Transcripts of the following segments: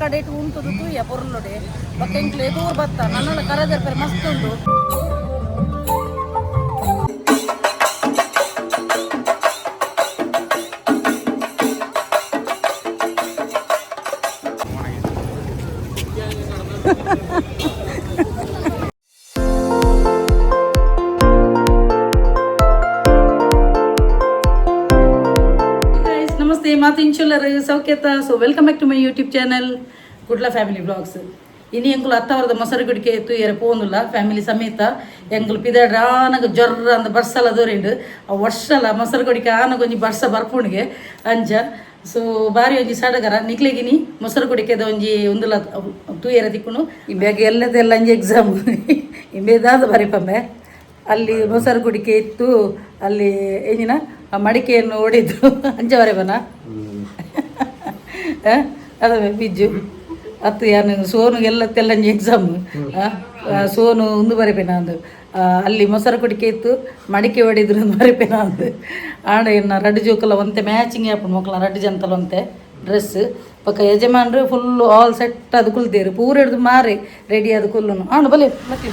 ಕಡೆಟ್ ಉಂಟುದು ತೂಯ ಪೊರ್ಲುಡೆ ಬೊಕ್ಕ ಎಂಕ್ಲೆ ಎದುರು ಬತ್ತ ನನ್ನಲ ಕರದರ್ಪೆರೆ ಮಸ್ತ್ ಉಂಡು. Guys, ನಮಸ್ತೆ ಮಾತು ಇಂಚುಲ್ಲರ್ ಸೌಖ್ಯತ. So welcome back to my YouTube channel Kudla family blogs. ಇನಿ ಎಂಕುಲು ಅತ್ತವರದ ಮೊಸರು ಗುಡಿಕೆ ತೂಯರೆ ಪೋಂದುಲ್ಲ ಫ್ಯಾಮಿಲಿ ಸಮೇತ. ಎಂಕುಲು ಪಿದಾಡ್ರ ಆನಗ ಜೊರ್ರ ಅಂದ ಬರ್ಸಲ ದೊರಿಂಡು. ಆ ವರ್ಷಲ ಮೊಸರು ಗುಡಿಕೆ ಆನಗ ಒಂಜಿ ಬರ್ಸ ಬರ್ಪುಣಿಗೆ ಅಂಚ. ಸೊ ಬಾರಿ ಒಂಜಿ ಸಡಗರ ನಿಕ್ಲೆಗಿನಿ ಮೊಸರು ಕುಡಿಕೆದ ಒಂಜಿ ಉಂದುಲ ತೂಯರೆ ತಿಕ್ಕುನು. ಇಂಬೆಗ್ ಎಲ್ಲದೆಲ್ಲ ಒಂಜಿ ಎಕ್ಸಾಮ್ ಇಂಬೆದಾದ ಬರಿಪಂಬೆ. ಅಲ್ಲಿ ಮೊಸರು ಕುಡಿಕೆ ಇತ್ತು, ಅಲ್ಲಿ ಏನಿನ ಆ ಮಡಿಕೆಯನ್ನು ಒಡೆದು ಅಂಚ ಬರೆಪನ ಅದೇ ಬಿಜ್ಜು ಅತ್ತು ಯಾನು ಸೋನು ಎಲ್ಲ ತೆಲ್ಲಂಜಿ ಎಕ್ಸಾಮ್. ಸೋನು ಒಂದು ಬರೆಪೇನ ಅಂದು ಅಲ್ಲಿ ಮೊಸರು ಕುಡಿಕೆ ಇತ್ತು, ಮಡಿಕೆ ಹೊಡಿದ್ರು ಅಂದು ಬರೆಪೇನ ಅಂದು. ಆಂಡ ಇನ್ನು ರಡ್ಡು ಜೋಕುಲ ಒಂತೆ ಮ್ಯಾಚಿಂಗ್ ಆಪುಂಡು ಮೊಕ್ಕಲ ರಡ್ಡು ಜನತಲ ಒಂತೆ ಡ್ರೆಸ್. ಪಕ್ಕ ಯಜಮಾನ್ರು ಫುಲ್ ಆಲ್ ಸೆಟ್ ಅದು ಕುಲ್ದೇರು ಪೂರ ಹಿಡ್ದು ಮಾರಿ ರೆಡಿ ಅದು ಕುಲ್ಲುನು ಆಂಡ ಬಲೆ ಮತ್ತೆ.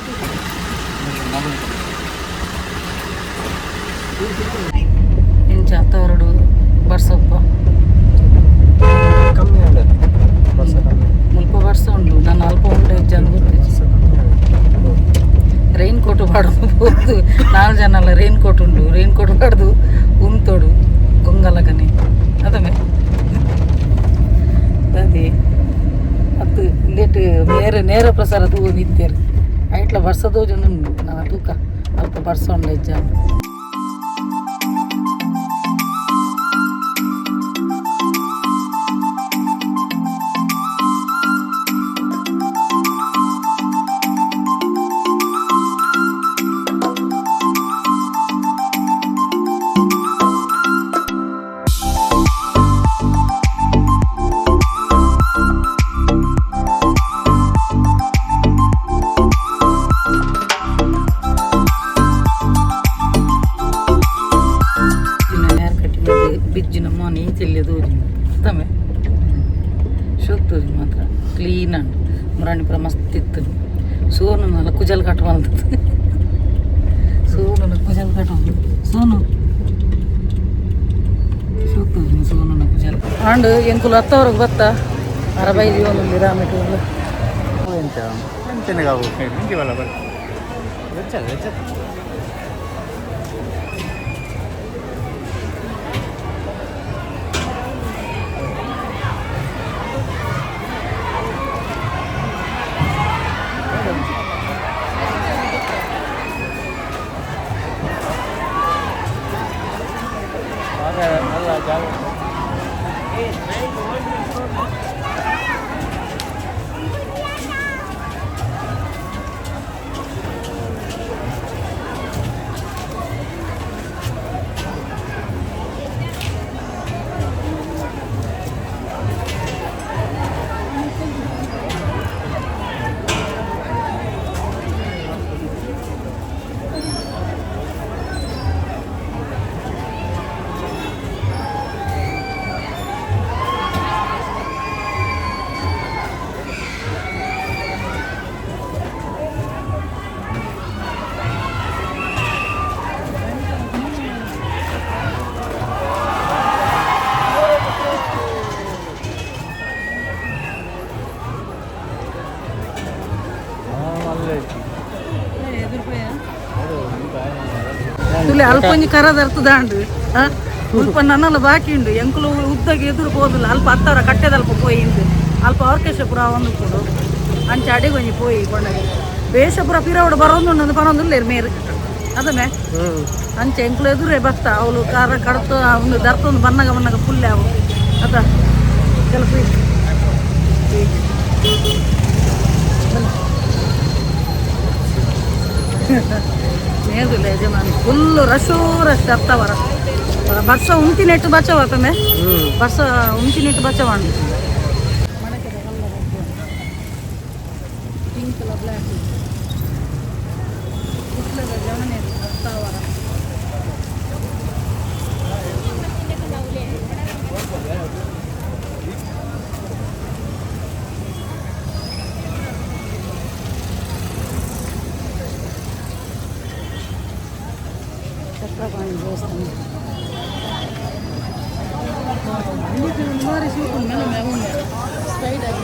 ಇಂಚ ಹತ್ತವರಡು ಬರ್ಸಪ್ಪ. ಕಮ್ಮಿ ಉಂಟು ವರ್ಷ ಕಮ್ಮಿ. ಮುಲ್ಪ ವರ್ಷ ಉಂಡು, ನಾನು ಅಲ್ಪ ಉಂಡು ಜನ ಗೊತ್ತಿಜ್ಜಿ. ರೈನ್ ಕೋಟ್ ಪಾಡ್ದು ನಾಲ್ಕು ಜನ ಅಲ್ಲ, ರೈನ್ ಕೋಟ್ ಉಂಡು, ರೈನ್ ಕೋಟ್ ಪಾಡ್ದು ಉಂತೋಡು ಗೊಂಗಲಗನೆ ಅದಮೆ ಅದೇ ಅತ್ತು ಇಂದೇಟ್ ನೇರ ನೇರ ಪ್ರಸಾರ ತೂ ನಿತ್ಯರು ಐಟ್ಲ ಬರ್ಸದೋಜೊಂದು ಉಂಡು. ನಾನು ತೂಕ ಅಲ್ಪ ಬರ್ಸ ಉಂಡು ಹೆಜ್ಜ. ಹೇರ್ ಕಟ್ಟಿಂಗ್ ಬಿಜ್ಜಿನ ಮೋನೆ ಈ ಚೆಲ್ಲಿದು ತಮೆ ಶೋಕ್ ತೋಜಿ ಮಾತ್ರ ಕ್ಲೀನ್ ಅಂಡ್ ಮುರಾಣಿಪುರ ಮಸ್ತ್ ಇತ್ತು. ಸೋನು ನಲ್ಲ ಕುಜಲ್ ಕಟ್ ಬಂದದ್ದು. ಸೋನು ಕುಜಲ್ ಕಟ್, ಸೋನು ಶೋಕ್ ತೋಜಿ ಸೋನು ಕುಜಲ್. ಆಂಡ್ ಎಂಕುಲು ಹತ್ತವರೆಗೆ ಬತ್ತ ಅರಬೈದಿ ಒಂದು ರಾಮೆಟು. ಎಂತ ಎಂತನೇ ಕಾವು ಇಂಚಿವಲ್ಲ ಬರ್ ವೆಚ್ಚ ವೆಚ್ಚ. ಅಲ್ಲ ಜಾಗ. ತುಲೆ ಅಲ್ಪ ಒಂಜಿ ಕರ ದರ್ತದಾಂಡು ಮುಲ್ಪ ನನ್ನಲ್ಲ ಬಾಕಿ ಉಂಡು. ಎಂಕುಲು ಉದ್ದಗೆ ಎದುರು ಪೋದಿಲ್ಲ, ಅಲ್ಪ ಹತ್ತವರ ಕಟ್ಟೆದಲ್ಪ ಪೋಯಿಂದು ಅಲ್ಪ ಆರ್ಕೆಸ್ಟ್ರಾ ಪೂರ ಒಂದು ಕೊಡು ಅಂಚ ಅಡೆಗೆ ಒಂಜಿ ಪೋಯಿ ಕೊಂಡಾಗ ವೇಷ ಪೂರ ಪಿರವಡು ಬರೋದು ಪನೊಂದುಲ್ಲೇರು ಮೇರು. ಅದಮೆ ಅಂಚೆ ಎಂಕ್ಲು ಎದುರೇ ಬತ್ತ ಅವಳು ಕಾರ ಕಡ್ತು ಅವನು ದರ್ತೊಂದು ಬನ್ನಗ ಬನ್ನಗ ಪುಲ್ಲೆ ಅವು ಅದ ಕೆಲಸ. ನೇದುಲ್ಲ ಯಜಮಾನ್, ಫುಲ್ ರಶು ರಶ್ ಅತ್ತವರ. ಬರ್ಸ ಉಂತಿನೆಟ್ಟು ಬಚ್ಚವ ತಮ್ಮೆ, ಬರ್ಸ ಉಂತಿನೆಟ್ಟು ಬಚ್ಚವಾಣ. ಪಿಂಕ್ ಬ್ಲ್ಯಾಕ್ ಕುಟ್ಲದ ಜವನೆ ಅತ್ತಾವರ. ಚಕ್ರಪಾಣಿ ದೇವಸ್ಥಾನ ಬಾರಿ ಶಿವಕುಂಡ್ ಮೇಲೆ ಮೇಲೆ spider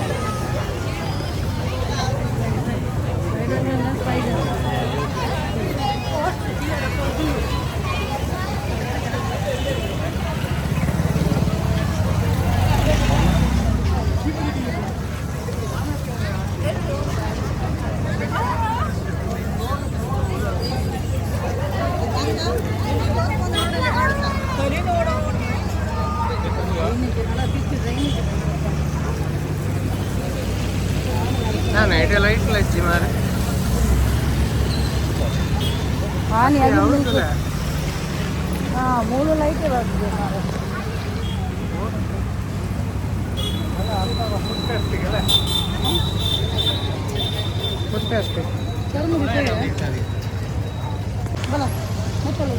spider spider. Night light ಲಜ್ಜಿ ಮಾರೆ. ಆನೆ. ಹಾಂ, ಮೂರು ಲೈಟೇ ಬರ್ತದೆ ಮಾರ್ರೆ. ಫುಡ್ ಅಷ್ಟೇ. ಚರ್ಮುರಿ ಬಲ ಮುಟ್ಟಲ್ಲ.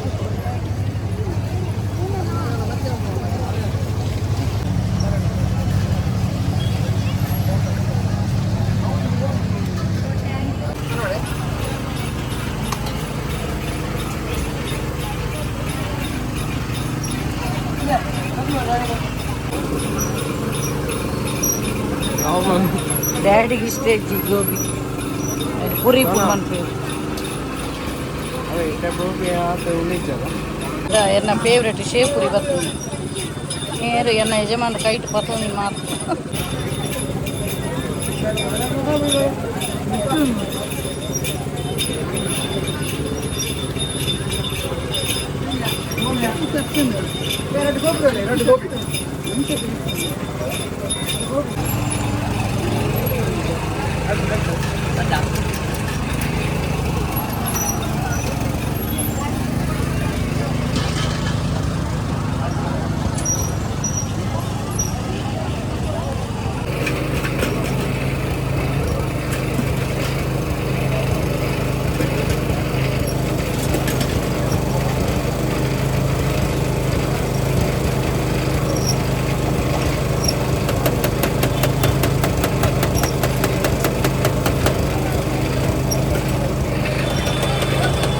ಡ್ಯಾಡಿಗೆ ಇಷ್ಟ ಇಜ್ಜಿ ಗೋಬಿ ಪುರಿ ಮನ್ಪು. ಅದೇ ಇಷ್ಟ ಗೋಬಿ ಆತ ಉಳಿಜಲ್ಲ. ಎನ್ನ ಫೇವ್ರೆಟ್ ಶೇವ್ ಪುರಿ ಬರ್ತದೆ. ನೇರು ಎನ್ನ ಯಜಮಾನ ಕೈಟ್ ಪತ್ತೊಂದು ಮಾತು. ಎರಡು ಗೋಬಿ, ಎರಡು ಗೋಬಿ.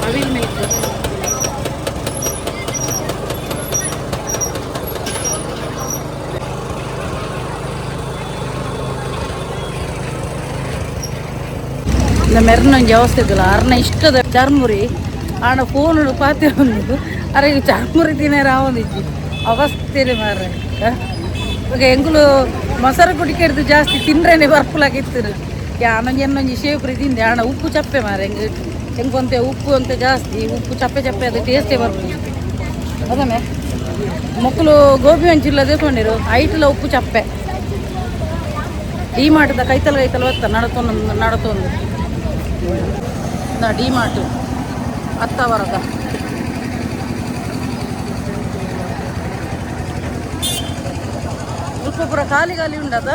Evil milk. ಮೆರ್ನೊಂಜಿ ಅವಸ್ಥೆ ಇದ್ದಿಲ್ಲ ಅರ್ನ ಇಷ್ಟದ ಚರ್ಮುರಿ ಆಣ ಫೋನ್ ಪಾತಿ ಒಂದು ಅರೆ ಚರ್ಮುರಿ ತಿನ್ನೇರ ಆವೊಂದಿಜ್ಜಿ ಅವಸ್ಥೆನೆ ಮಾರ್ರೆ. ಇವಾಗ ಎಂಗುಲು ಮೊಸರು ಕುಡಿಕೆಡ್ದು ಜಾಸ್ತಿ ತಿಂದ್ರೇನೆ ಬರ್ಪುಲಾಗಿತ್ತು. ಯಾನೊಂಜಿ ಎನ್ನೊಂಜಿ ಶೇವ್ ತಿಂದೆ ಆಣ ಉಪ್ಪು ಚಪ್ಪೆ ಮಾರೆ. ಹೆಂಗೆ ಹೆಂಗೊಂತೆ ಉಪ್ಪು ಅಂತ ಜಾಸ್ತಿ ಉಪ್ಪು ಚಪ್ಪೆ ಚಪ್ಪೆ, ಅದು ಟೇಸ್ಟೇ ಬರ್ಪುಜಿ ಅದಮೆ. ಮಕ್ಕಳು ಗೋಬಿ ಮಂಚೂರಿ ತಗೊಂಡಿರು, ಐಟ್ಲ ಉಪ್ಪು ಚಪ್ಪೆ. ಡಿ ಮಾರ್ಟ್ದ ಕೈತಲ್ ಕೈತಲ್ ಬತ್ತ ನಡತೊಂದು ನಡತೊಂದು. ಡಿ ಮಾರ್ಟ್ ಅತ್ತವರದ. ಉಪ್ಪು ಪೂರ ಖಾಲಿ ಖಾಲಿ ಉಂಡದ.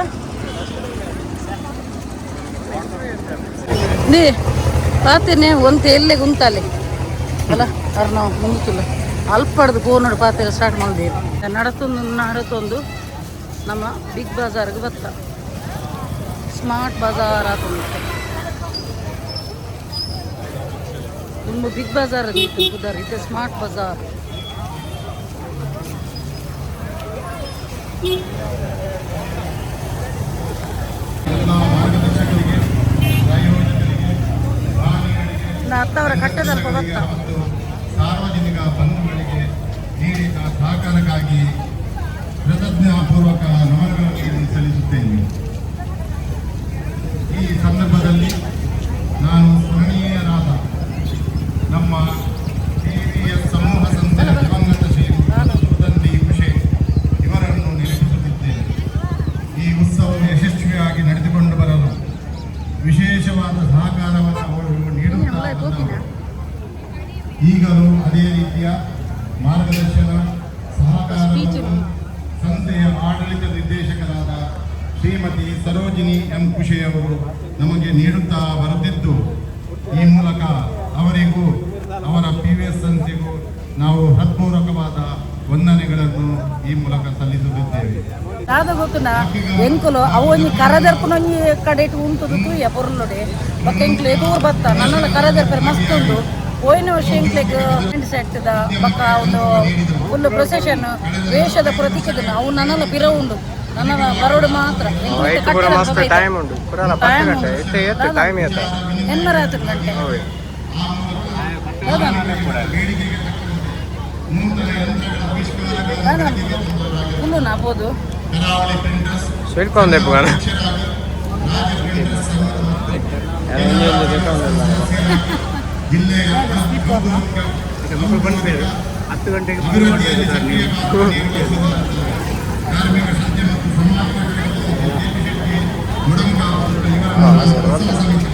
ನೀ ಪಾತೆನೆ ಒಂತೆ ಎಲ್ಲೆ ಗುಂತಾಲೆ ಅಲ್ಲ ಅರ್ನ ಮುಂಗುತ್ತಲ್ಲ ಅಲ್ಪಡ್ದು ಫೋನ್ ಪಾತೆ ಸ್ಟಾರ್ಟ್ ಮಾಡಿದೆ. ನಡತೊಂದು ನಡತೊಂದು ನಮ್ಮ ಬಿಗ್ ಬಜಾರ್ಗೆ ಬತ್ತ. ಸ್ಮಾರ್ಟ್ ಬಜಾರ್ ಆತೊಂದು. ತುಂಬ ಬಿಗ್ ಬಜಾರ್ ಇತ್ತು ಬುಧರ್, ಇದು ಸ್ಮಾರ್ಟ್ ಬಜಾರ್. ಎಲ್ಲ ಮಾರ್ಗದರ್ಶಕರಿಗೆ, ಪ್ರಾಯೋಜಕರಿಗೆ, ಪ್ರಾಣಿಗಳಿಗೆ, ಅತ್ತವರ ಕಟ್ಟದಲ್ಪ ಬತ್ತ. ಮತ್ತು ಸಾರ್ವಜನಿಕ ಬಂಧುಗಳಿಗೆ ನೀಡಿದ ಸಹಕಾರಕ್ಕಾಗಿ ಕೃತಜ್ಞಾಪೂರ್ವಕ ನಮನಗಳನ್ನು ಸಲ್ಲಿಸುತ್ತೇನೆ. ಈ ಸಂದರ್ಭದಲ್ಲಿ ನಾನು ಸ್ಮರಣೀಯರಾದ ನಮ್ಮ ಬಂದವರು. ಈಗಲೂ ಅದೇ ರೀತಿಯ ಮಾರ್ಗದರ್ಶನ ಸಹಕಾರವನ್ನು ಸಂಸ್ಥೆಯ ಆಡಳಿತ ನಿರ್ದೇಶಕರಾದ ಶ್ರೀಮತಿ ಸರೋಜಿನಿ ಎಂ ಕುಶಿಯವರು ನಮಗೆ ನೀಡುತ್ತಾ ಬರುತ್ತಿದ್ದು, ಈ ಮೂಲಕ ಅವರಿಗೂ ಅವರ ಪಿವಿಎಸ್ ಸಂಸ್ಥೆಗೂ ನಾವು ಹೃತ್ಪೂರ್ವಕವಾದ ವಂದನೆಗಳನ್ನು ಈ ಮೂಲಕ ಸಲ್ಲಿಸುತ್ತಿದ್ದೇವೆ. ದಾದ ಗೊತ್ತುನ ಎಂಕುಲು ಅವು ಒಂಜಿ ಕರದರ್ಪುನೊಂಜಿ ಕಡೆಟ್ ಉಂತುದು ತೂಯ ಪೊರ್ಲುಡೆ. ಬೊಕ್ಕ ಎಂಕ್ಲು ಎದೂರು ಬತ್ತ ನನ್ನಲ ಕರದರ್ಪರೆ ಮಸ್ತ್ ಉಂಡು. ಪೋಯಿನ ವರ್ಷ ಎಂಕ್ಲೆಗ್ ಸೆಟ್ದ ಬೊಕ್ಕ ಒಂದು ಫುಲ್ ಪ್ರೊಸೆಷನ್ ವೇಷದ ಪ್ರತೀಕದ ಅವು ನನ್ನಲ ಪಿರ ಉಂಡು. ನನ್ನ ಬರೋಡು ಮಾತ್ರ. ಐಟ್ ಪೂರ ಮಸ್ತ್ ಟೈಮ್ ಉಂಡು ಪೂರಲ 10 ಗಂಟೆ. ಇತ್ತೆ ಏತ್ ಟೈಮ್ ಏತ? ಎನ್ನರಾತ್ರಿ ಗಂಟೆ. ಅವೇ. ಹೌದಾ? ಬೇಡಿಕೆಗೆ ತಕ್ಕಂತೆ ನೂತನ ಯಂತ್ರಗಳ ಆವಿಷ್ಕಾರಗಳನ್ನು ಬೆಳಕಿಗೆ ತಂದವರಾಗಿದ್ದಾರೆ. ಫುಲ್ಲು ನಾಬೋದು. ಕರಾವಳಿ ಪ್ರಿಂಟರ್ಸ್ ಸ್ವೀಟ್ ಕಾರ್ನ್ ದೆಪ್ಪುಗನ. ಅಧ್ಯಕ್ಷರಾಗಿ ರಾಜ್ಯ ಪ್ರಿಂಟರ್ಸ್ ಸಂಘದ ಮತ್ತು ಒಂಜಿ ಒಂಜಿ ದೆತ್ತೊಂದುಲ್ಲ. ಜಿಲ್ಲೆಯ 10 ಗಂಟೆಗೆ. ಅಭಿವೃದ್ಧಿಯಲ್ಲಿ ಸಕ್ರಿಯ ಪಾತ್ರ ನಿರ್ವಹಿಸಿದ್ದಾರೆ. ಕಾರ್ಮಿಕ ಸತ್ಯ ಮತ್ತು ಸಮಾಜ ಘಟಕದ ಜೆಪಿ ಶೆಟ್ಟಿ ಮುಡಂಗಾವ್ ಇವರನ್ನು ಉತ್ಸವ ಸಮಿತಿ ಪರವಾಗಿ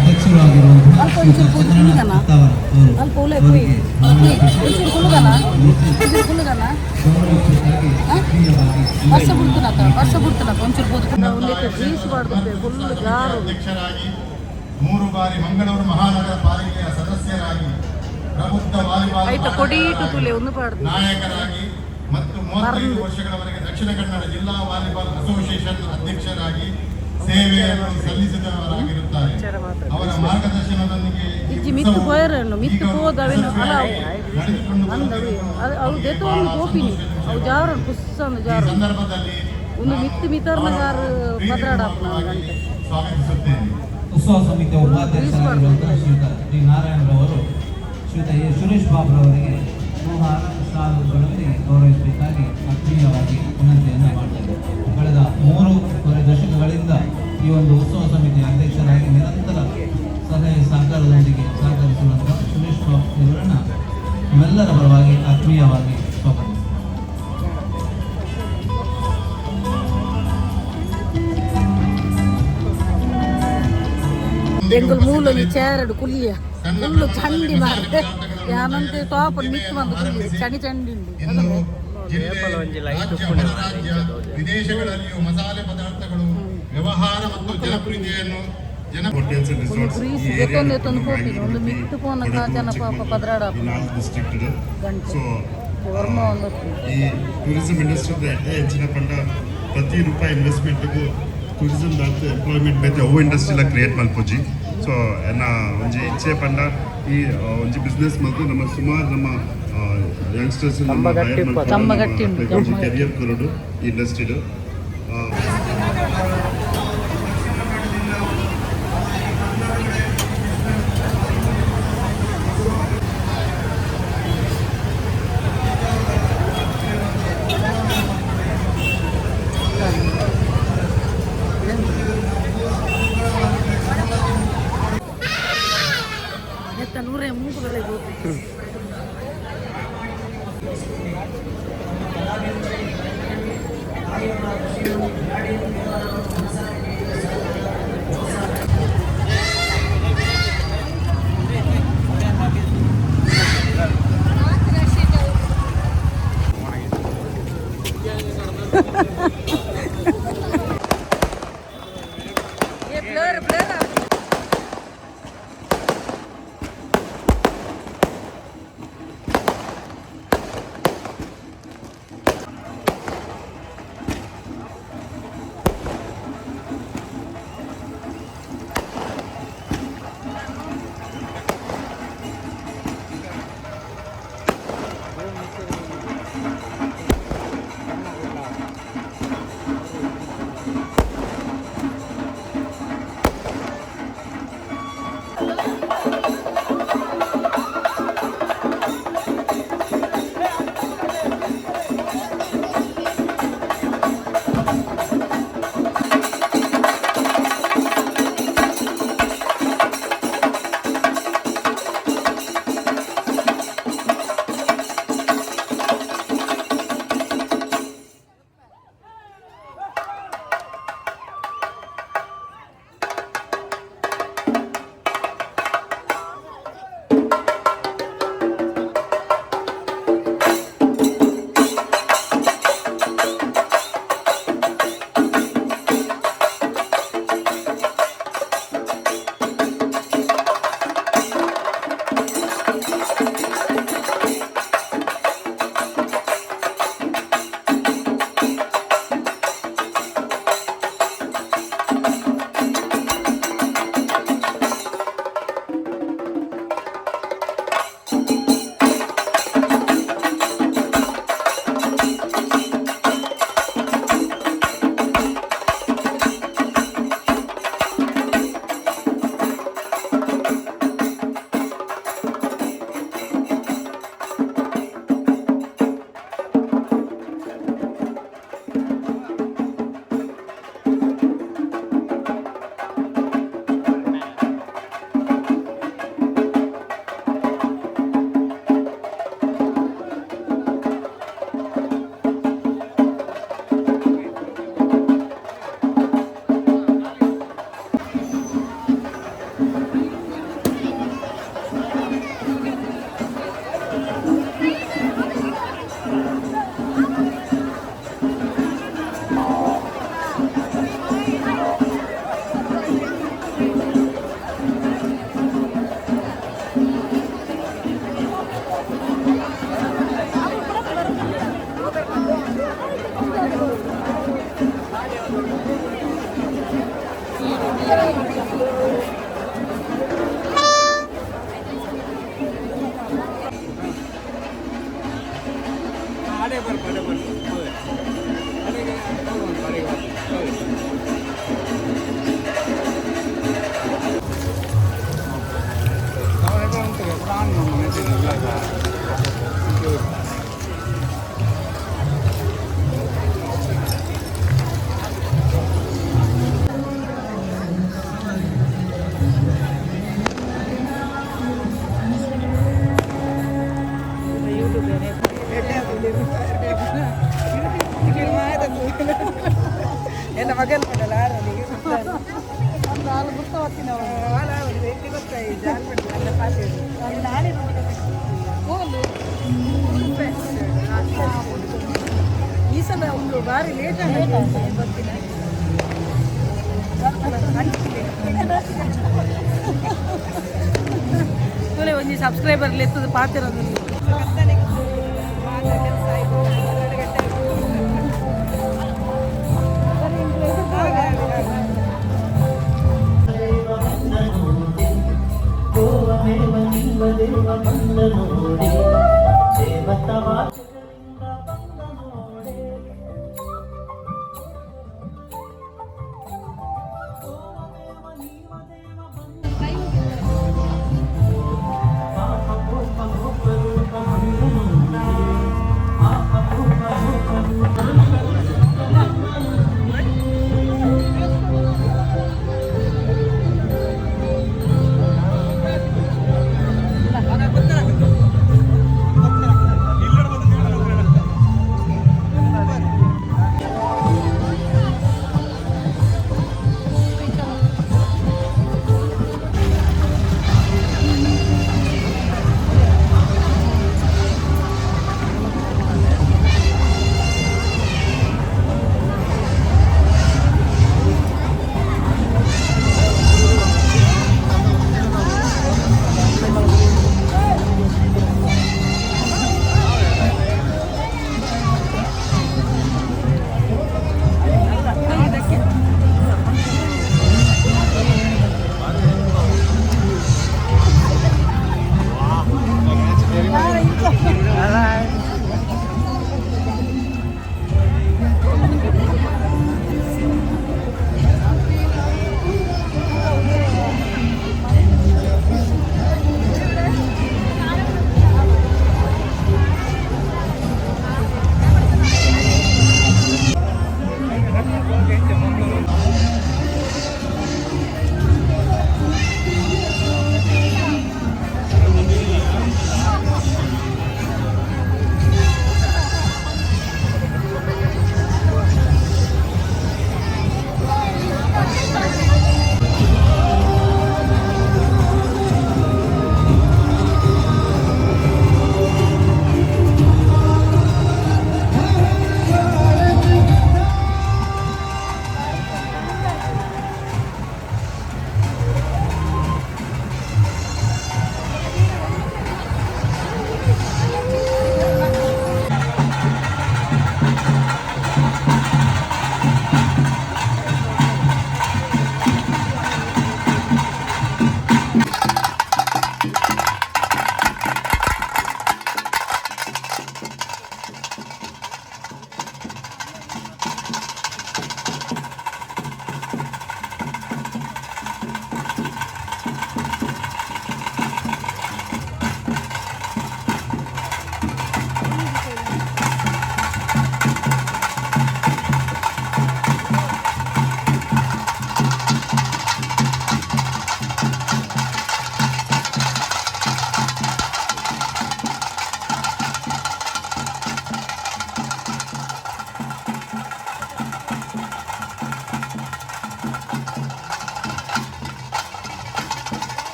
ಅಧ್ಯಕ್ಷರಾಗಿರುವಂತಹ ಅಲ್ಪ ಒಂಚೂರು ಶ್ರೀಯುತ ಕುಲ್ಲುಗನ? ಚಂದ್ರಣ್ಣ ಅತ್ತಾವರ ಅವರು ಅಲ್ಪ ಉಲೆ. ಅವರಿಗೆ ಒಂಚೂರು ಕುಲ್ಲುಗನ, ಒಂಚೂರು ಕುಲ್ಲುಗನ. ಗೌರವಿಸುವುದಾಗಿ ಆತ್ಮೀಯವಾಗಿ ವರ್ಷ ಬಿಡ್ತನಕ, ವರ್ಷ ಬಿಡ್ತನಕ, ಒಂಚೂರು ಬೋದು. ಒಂದಕ್ಕೆ ಗ್ರೀಸ್ ಬಾರ್ದು, ಫುಲ್ ಜಾರು. ಅಧ್ಯಕ್ಷರಾಗಿ, ಮೂರು ಬಾರಿ ಮಂಗಳೂರು ಮಹಾನಗರ ಪಾಲಿಕೆಯ ಸದಸ್ಯರಾಗಿ, ಪ್ರಬುದ್ಧ ವಾಲಿಬಾಲ್ ಐತ ಕೊಡೀಟು ತುಲೆ ಒಂದು ಪಾಡ್ದು. ನಾಯಕರಾಗಿ ಮತ್ತು 35 ವರ್ಷಗಳವರೆಗೆ ದಕ್ಷಿಣ ಕನ್ನಡ ಜಿಲ್ಲಾ ವಾಲಿಬಾಲ್ ಅಸೋಸಿಯೇಷನ್ ಅಧ್ಯಕ್ಷರಾಗಿ ಸೇವೆಯನ್ನು ಸಲ್ಲಿಸಿದವರಾಗಿರುತ್ತಾರೆ. ಅವರ ಮಾರ್ಗದರ್ಶನದೊಂದಿಗೆ ಈ ಇಜ್ಜಿ ಮಿತ್ತು ಉತ್ಸವವು ಪೋಯರನ್ನು ಮಿತ್ತು ಈಗಲೂ ಪೋದ ಅವೇನು ಅಲ ಯಶಸ್ವಿಯಾಗಿ ನಡೆದುಕೊಂಡು ಅಂದವು. ಬರುತ್ತಿರುವುದು ಅವು ನಮಗೆ ದೆತ್ತೊಂದು ಬಹಳ ಪೋಪಿನಿ. ಸಂತೋಷದ ಅವು ವಿಷಯವಾಗಿದೆ. ಜಾರು ಪುಸ್ಸಂದು ಈ ಜಾರು. ಸಂದರ್ಭದಲ್ಲಿ ಒಂದು ಮಿತ್ತು ಮಿತರ್ನಗಾರು ಪದ್ರಾಡಾಪುನ ಪ್ರೀತಿಪೂರ್ವಕವಾಗಿ ಗಂಟೆ. ಸ್ವಾಗತಿಸುತ್ತೇನೆ. ಉತ್ಸವ ಸಮಿತಿಯ ಉಪಾಧ್ಯಕ್ಷರಾಗಿರುವಂತಹ ಶ್ರೀಯುತ ಟಿ ನಾರಾಯಣರವರು ಶ್ರೀಯುತ ಎ ಸುರೇಶ್ ಬಾಬುರವರಿಗೆ ಹೂಹಾರ ಶಾಲುಗಳೊಂದಿಗೆ ಗೌರವಿಸಬೇಕಾಗಿ ಆತ್ಮೀಯವಾಗಿ ವಿನಂತಿಯನ್ನು ಮಾಡ್ತೇವೆ. ಕಳೆದ 3.5 ದಶಕಗಳಿಂದ ಈ ಒಂದು ಉತ್ಸವ ಸಮಿತಿಯ ಅಧ್ಯಕ್ಷರಾಗಿ ನಿರಂತರ ಸಲಹೆ ಸಹಕಾರದೊಂದಿಗೆ ಸಹಕರಿಸಿರುವಂತಹ ಸುರೇಶ್ ಬಾಬು ಇವರನ್ನು ನಿಮ್ಮೆಲ್ಲರ ಪರವಾಗಿ ಆತ್ಮೀಯವಾಗಿ ಸ್ವಾಗತಿಸ್ತೇನೆ. ಎಂಗುಲ್ ಮೂಲೊಂಜಿ ಚೇರಡು ಕುಲ್ಲಿಯ. ಫುಲ್ಲು ಚಂಡಿ ಮಾರ್ರೆ. ಯಾನಂತೆ ಟಾಪ್ ಮಿತ್ತು ಬಂದು ಕುಲ್ಲಿ ಚಂಡಿ ಚಂಡಿ ಉಂಡು. ಇನ್ನು ಜಿಲ್ಲೆ, ಒಂಜಿ ಲೈಟ್ ರಾಜ್ಯ, ಉಪ್ಪುಂಡು. ಹೊರರಾಜ್ಯ, ವಿದೇಶಗಳಲ್ಲಿಯೂ ಮಸಾಲೆ ಪದಾರ್ಥಗಳು ವ್ಯವಹಾರ ಮತ್ತು ಜನಪ್ರಿಯತೆಯನ್ನು ಜನ ಹೋಟೆಲ್ಸ್ ಅಂಡ್ ಒಂದು ರಿಸಾರ್ಟ್ಸ್ ಗ್ರೀಸ್ ಈ ದೆತ್ತೊಂದು ಎತ್ತೊಂದು ಪೋಪಿನಿ. ಒಂದು ಮಿತ್ತು ಪೋನಗ ಜನ ಪಾಪ ಪದ್ರಾಡಾಪುನ ಈ ನಾಲ್ಕು ಡಿಸ್ಟ್ರಿಕ್ಟ್ ಗಂಟೆ. ಸೊ ಒರ್ಮ ಒಂದು. ಈ ಟೂರಿಸಂ ಇಂಡಸ್ಟ್ರಿ ಎಡ್ಡೆ ಹೆಚ್ಚಿನ ಪಂಡ ಪ್ರತಿ ರೂಪಾಯಿ ಇನ್ವೆಸ್ಟ್ಮೆಂಟ್ಗೂ ಟೂರಿಸಂ ದಾತ್ ಎಂಪ್ಲಾಯ್ಮೆಂಟ್ ಬೇತೆ ಅವು ಇಂಡಸ್ಟ್ರಿಲ ಕ್ರಿಯೇಟ್ ಮಲ್ಪೊಜಿ. ಸೊ ಎನ್ನ ಒಂಜಿ ಇಚ್ಛೆ ಪಂಡ ಈ ಒಂಜಿ ಬಿಸ್ನೆಸ್ ಮಲ್ತು ನಮ್ಮ ಸುಮಾರು ನಮ್ಮ ಯಂಗ್ಸ್ಟರ್ಸ್ ಕಂಬ ಗಟ್ಟಿ ಉಪ್ಪು. ಕಂಬ ಗಟ್ಟಿ ಉಂಟು, ಕಂಬ ಗಟ್ಟಿ. ಕೆರಿಯರ್ ಕೊರಡು ಈ ಇಂಡಸ್ಟ್ರಿಡ್. ಎತ್ತ ನೂರೇ ಮೂಗು ಬೆಳೆ ಗೋಪಿ. Blur blur. ಎಲ್ಲ ಮಗಲ್ ಮಾಡಲ್ಲ ಈ ಸಲ ಒಂದು ಬಾರಿ ಲೇಟ್ ಬರ್ತೀನಿ. ಒಂಜಿ ಸಬ್ಸ್ಕ್ರೈಬರ್ ಲೆತ್ತದ ಪಾತಿರೋದು.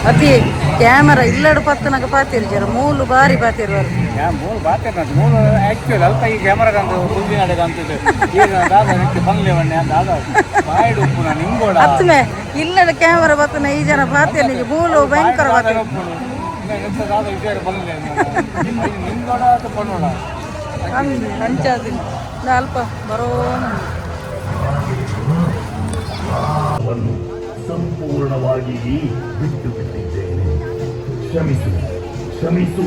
ಅತಿ ಕ್ಯಾಮರಾ ಇಲ್ಲಡು ಪತ್ತನಗ ಪಾತಿರು ಜರ ಮೂಲು ಬಾರಿ ಪಾತಿರು. ಮೂಲು ಬಾತೆ, ಮೂಲು ಆಕ್ಚುಲ್ ಅಲ್ಪ ಈ ಕ್ಯಾಮರಾ ಕಂತು ಮುಂದಿನ ಅಂತಿದ್ದು ಈಗ ದಾದ ಬಂಗ್ಲೆ ಬಣ್ಣೆ ದಾದ ಬಾಯ್ಡು ಉಪ್ಪುನ ನಿಂಗೋಡ. ಅತ್ತಮೆ ಇಲ್ಲಡ ಕ್ಯಾಮರಾ ಬತ್ತನ ಈ ಜನ ಪಾತಿರ್ನಿಗೆ ಮೂಲು ಭಯಂಕರ ಪಾತಿರು. ದಾದ ವಿಚಾರ ಬಂಗ್ಲೆ ನಿಂಗೋಡ ಅಥವಾ ಪಣ್ಣೋಡ. ಅಂಚಾದಿನ ಅಲ್ಪ ಬರೋಣ. ವನ್ನು ಸಂಪೂರ್ಣವಾಗಿ ಬಿಟ್ಟು ಬಿಟ್ಟಿದ್ದೇನೆ. ಕ್ಷಮಿಸು, ಕ್ಷಮಿಸು.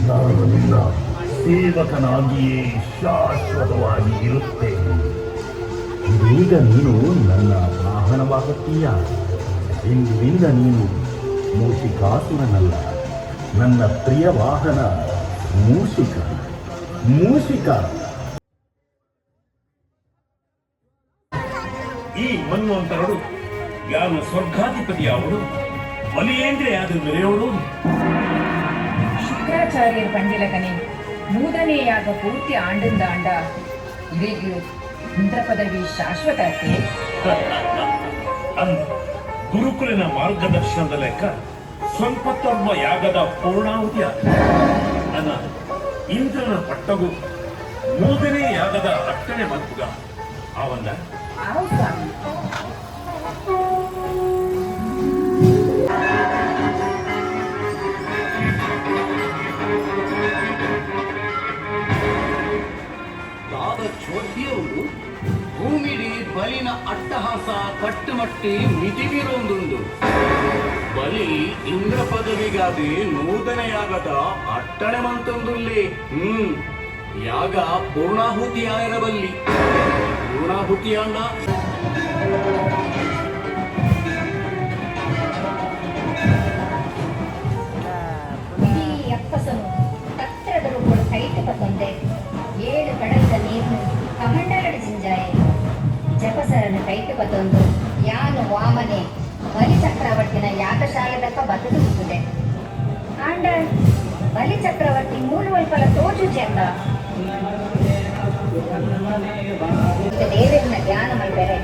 ನಾನು ನಿನ್ನ ಸೇವಕನಾಗಿಯೇ ಶಾಶ್ವತವಾಗಿ ಇರುತ್ತೇನೆ. ಇದೀಗ ನೀನು ನನ್ನ ವಾಹನವಾಗುತ್ತೀಯ. ಇಂದಿನಿಂದ ನೀನು ಮೂಷಿಕಾಸುರನಲ್ಲ, ನನ್ನ ಪ್ರಿಯ ವಾಹನ ಮೂಷಿಕ, ಮೂಷಿಕ. ಈ ಮನ್ವಂತರಡು ಯಾನು ಸ್ವರ್ಗಾಧಿಪತಿಯಾವಡು, ಬಲಿಯೇಂದ್ರೆಯಾದ ಮೆರೆಯೋಡು. ಶುಕ್ರಾಚಾರ್ಯರು ಪಂಡಿಲಕನೆ ಮೂದನೆಯಾಗ ಪೂರ್ತಿ ಆಂಡಂದಾಂಡ ಇರೆಗ್ ಇಂದ್ರ ಪದವಿ ಶಾಶ್ವತ ಅತ್ತೆ? ಅಂದ ಗುರುಕುಲಿನ ಮಾರ್ಗದರ್ಶನದ ಲೆಕ್ಕ ಸ್ವಲ್ಪ ಯಾಗದ ಪೂರ್ಣಾಹುತಿ ಆದ ಅನ ಇಂದ್ರನ ಪಟ್ಟಗು ಮೂದನೇ ಯಾಗದ ಅಟ್ಟಣೆ ಮಲ್ಪುಗ ಆವಂದ. ಆವು ಸ್ವಾಮಿ. ದಾದ ಚೋದ್ಯವುಡು ಭೂಮಿಡಿ ಬಲಿನ ಅಟ್ಟಹಾಸ ಕಟ್ಟುಮಟ್ಟಿ ಮಿತಿಮೀರೊಂದುಂಡು. ಬಲಿ ಇಂದ್ರ ಪದವಿಗಾದಿ ನೂತನ ಯಾಗದ ಅಟ್ಟಣೆ ಮಂತೊಂದುಲ್ಲಿ. ಯಾಗ ಪೂರ್ಣಾಹುತಿಯಾಯರಬಲ್ಲಿ ಪೂರ್ಣಾಹುತಿಯಾಂಡ. ಇಡೀ ಅಕ್ಕಸನು ಕತ್ತರದ ರೂಪಡು ಕೈಟ್ ಪತ್ತೊಂದೆ ಏಳು ಕಡಲ್ದ ನೀರ್ನು ಕಮಂಡಲಡು ಜಿಂಜಾಯೆ. ಜಪಸರನ ಕೈಟ್ ಪತ್ತೊಂದು ಯಾನು ವಾಮನೆ ಬಲಿ ಚಕ್ರವರ್ತಿನ ಯಾಗಶಾಲೆದಪ್ಪ ಬದುಕು ಹುಟ್ಟುದೆ. ಆಂಡ ಬಲಿ ಚಕ್ರವರ್ತಿ ಮೂಲು ತೋಜುಜಿ ಅತ್ತ. ದೇವರನ್ನ ಧ್ಯಾನ ಮಲ್ಪೆರೆ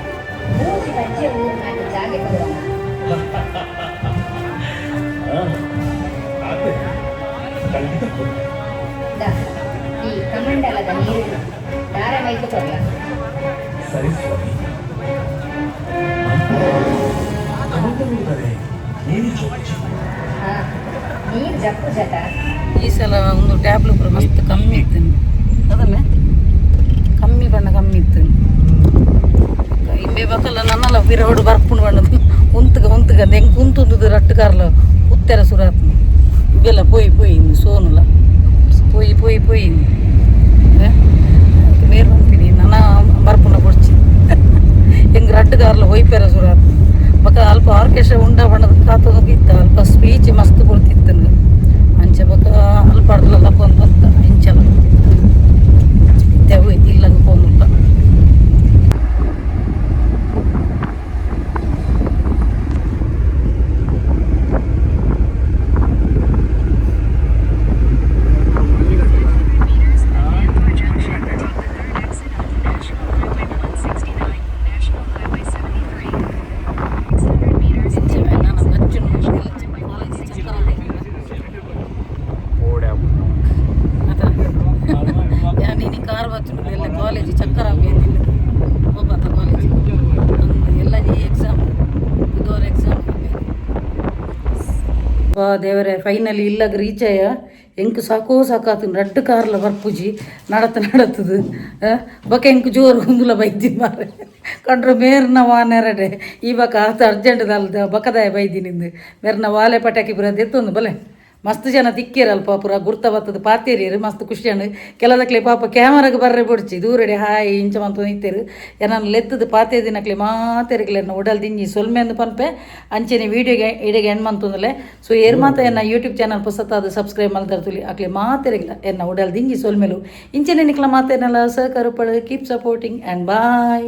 ಮೂಜಿ ಬಜ್ಜೆ ಊರು ನಾಟಿ ಜಾಗೆ ಬರುವನ. ಆತೆ, ಖಂಡಿತ ಕೊಡು. The, ಈ ಕಮಂಡಲದ ನೀರು ದಾರ ಮೈತು ಕೊಡ್ಲ. ಸರಿ ಸ್ವಾಮಿ. ಕಮಂಡಲೂದರೆ ನೀರು ಚೊಚ್ಚಿ. ಹಾ, ನೀರು ಜಪ್ಪು ಜತ. ಈ ಸಲ ಒಂದು ಟ್ಯಾಬ್ಲು ಪೂರ ಮಸ್ತ್ ಕಮ್ಮಿ ಇತ್ತು ಅದನ್ನೇ ಕಮ್ಮಿ ಬಣ್ಣ ಕಮ್ಮಿ ಇತ್ತು. ಇಂಬೆ ಬಕ್ಕಲ್ಲ ನನ್ನಲ್ಲ ಪಿರವಡು ಬರ್ಪುಂಡು ಬಣ್ಣದ ಉಂತುಗ ಉಂತುಗ ಎಂಕ್ ಉಂತುಂದು ರಟ್ಟು ಕಾರ್ಲ ಉತ್ತೆರ ಸುರಾತ್ನ ಇವೆಲ್ಲ ಪೋಯಿ ಪೋಯಿ ಸೋನುಲ ಪೋಯಿ ಪೋಯಿ ಪೋಯಿ ಮೇರ್ ಪನ್ಪಿನಿ ನನ ಬರ್ಪುಂಡ ಕೊಡ್ಚಿ ಎಂಗ್ ರಡ್ಡು ಕಾರ್ಲ ಹೊಯ್ಪೆರ ಸುರಾತ್ನ. ಬೊಕ ಅಲ್ಪ ಆರ್ಕೆಸ್ಟ್ರಾ ಉಂಡ ಬಣ್ಣದ ಕಾತೊಂದು ಇತ್ತ ಅಲ್ಪ ಸ್ಪೀಚ್ ಮಸ್ತ್ ಕೊಡ್ತಿತ್ತು. ಅಂಚ ಬೊಕ ಅಲ್ಪ ಅಡ್ಲಲ್ಲ ಪೋಂದು ಬತ್ತ ಇಂಚಲ ಇತ್ತೆ ಇಲ್ಲಗ ಪೋಂದುಲ್ಲ. ನೀನು ಕಾರ್ ಬಚ್ಚುಂಡು ಎಲ್ಲ ಕಾಲೇಜ್ ಚಕ್ಕರ ಒಬ್ಬತ್ತ ಕಾಲೇಜ್ ಎಲ್ಲ ಎಕ್ಸಾಮ್ ಬುಧವಾರ ಎಕ್ಸಾಮ್. ವಾ ದೇವರೇ, ಫೈನಲಿ ಇಲ್ಲಗ ರೀಚ್ ಆಯ. ಎಂಕ್ ಸಾಕೋ ಸಾಕಾತು. ರಡ್ಡು ಕಾರ್ಲ ಬರ್ಪುಜಿ ನಡತ ನಡತದು. ಬೊಕ ಎಂಕ್ ಜೋರು ಉಂದುಲ ಬೈದಿನಿ ಮಾರೆ ಕಂಡ್ರು ಮೇರ್ನ ವಾನೆರಡೆ ಈ ಬಕ ಆತ ಅರ್ಜೆಂಟ್ ದಲ್ದ ಬಕದಾಯ ಬೈದಿನಿಂದು ಮೇರ್ನ ವಾಲೆ ಪಟಾಕಿ ಪೂರ ದೆತ್ತೊಂದು ಬಲೆ. ಮಸ್ತ್ ಜನ ತಿಕ್ಕಿರಲ್ಪ ಪೂರ ಗುರ್ತ ಬತ್ತದ ಪಾತೇರಿಯರು. ಮಸ್ತ್ ಖುಷಿയാണ്. ಕೆಲದಕ್ಲೆ ಪಾಪ ಕ್ಯಾಮರಾಗ ಬರ್ರೆ ಬೊಡ್ಚಿ, ದೂರಡೆ ಹಾಯ್ ಇಂಚ ಮಂತ ನಿತ್ತೇರು. ಎನನ್ ಲೆತ್ತದ ಪಾತೆ ದಿನಕ್ಲೆ ಮಾತೆರಿಗ್ಲೆನ್ನ ಉಡಲ್ ದಿಂಜಿ ಸೊಲ್ಮೆಂದು ಪನ್ಪೆ. ಅಂಚೆನೆ ವೀಡಿಯೋಗೆ ಇಡೆಗೆ ಎಂಡ್ ಮಂತೊಂದುಲ್ಲೆ. ಸೊ ಏರ್ ಮಾತ ಎನ್ನ ಯೂಟ್ಯೂಬ್ ಚಾನಲ್ ಪೊಸತಾದ ಸಬ್ಸ್ಕ್ರೈಬ್ ಮಲ್ತರ್ತುಲಿ ಅಕ್ಲೆ ಮಾತೆರಿಗ್ಲ ಎನ್ನ ಉಡಲ್ ದಿಂಜಿ ಸೊಲ್ಮೆಲು. ಇಂಚೆನೆ ನಿಕ್ಲ ಮಾತೇನಲ್ಲ ಸಹಕಾರ ಪಡು. Keep supporting and bye.